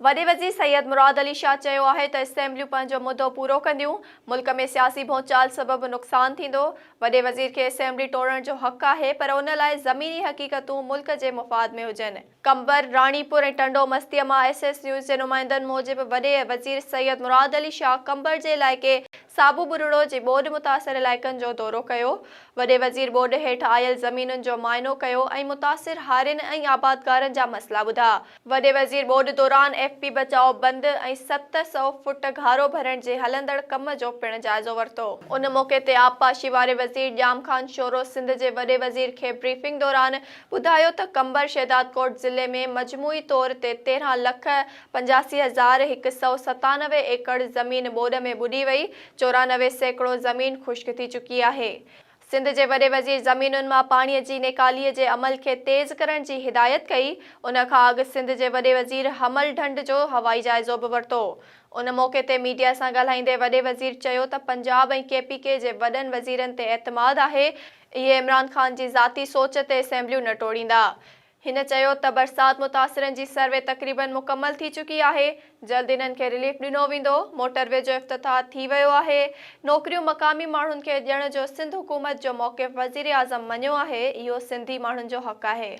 وڏي وزير سيد مراد علي شاهه چيو آهي ته اسيمبليون پنهنجو مدو پورو ڪنديون، ملڪ ۾ سياسي ڀونچال سبب نقصان ٿيندو، وڏي وزير کي اسيمبلي ٽوڙڻ جو حق آهي پر ان لاء زميني حقيقتون ملڪ جي مفاد ۾ هجن. قمبر، راڻيپور ۽ ٽنڊو مستيء مان ايس ايس نيوز جي نمائندن موجب وڏي وزير سيد مراد علي شاهه قمبر جي علائقي صابو ٻرڙو جي ٻوڏ متاثر علائقن جو دورو ڪيو. وڏي وزير ٻوڏ هيٺ آيل زمينن جو معائنو ڪيو ۽ متاثر هارين ۽ آبادگارن جا مسئلا ٻڌا. وڏي وزير ٻوڏ دوران ايف پي بچاء بند ۽ 700 فوٽ گهارو ڀرڻ جي هلندڙ ڪم جو پڻ جائزو ورتو. ان موقعي تي آبپاشي واري وزير ڄام خان شورو سنڌ جي وڏي وزير کي بريفنگ دوران ٻڌايو ته قمبر شهدادڪوٽ ضلعي ۾ مجموعي طور تي 13 لک 85197 ايڪڙ زمين ٻوڏ ۾ ٻڏي وئي، 94% زمين خشڪ ٿي چڪي آهي. سنڌ جي وڏي وزير زمينن مان پاڻي جي نيڪالي جي عمل کي تيز ڪرڻ جي هدايت ڪئي، ان کان اڳ سنڌ جي وڏي وزير حمل ڍنڍ جو هوائي جائزو به ورتو. ان موقعي تي ميڊيا سان ڳالهائيندي وڏي وزير چيو ته پنجاب ۽ ڪي پي ڪي جي وڏن وزيرن تي اعتماد آهي، اهي عمران خان جي ذاتي سوچ تي اسيمبليون نه ٽوڙيندا. هن چيو ته برسات متاثرن جي سروي تقريبن مڪمل ٿي چڪي آهي، جلد انهن کي رليف ڏنو ويندو، موٽر وي جو افتتاح ٿي ويو آهي، نوڪريون مقامي ماڻهن کي ڏيڻ جو سنڌ حڪومت جو موقف وزيراعظم مڃيو آهي، اهو سنڌي ماڻهن جو حق آهي.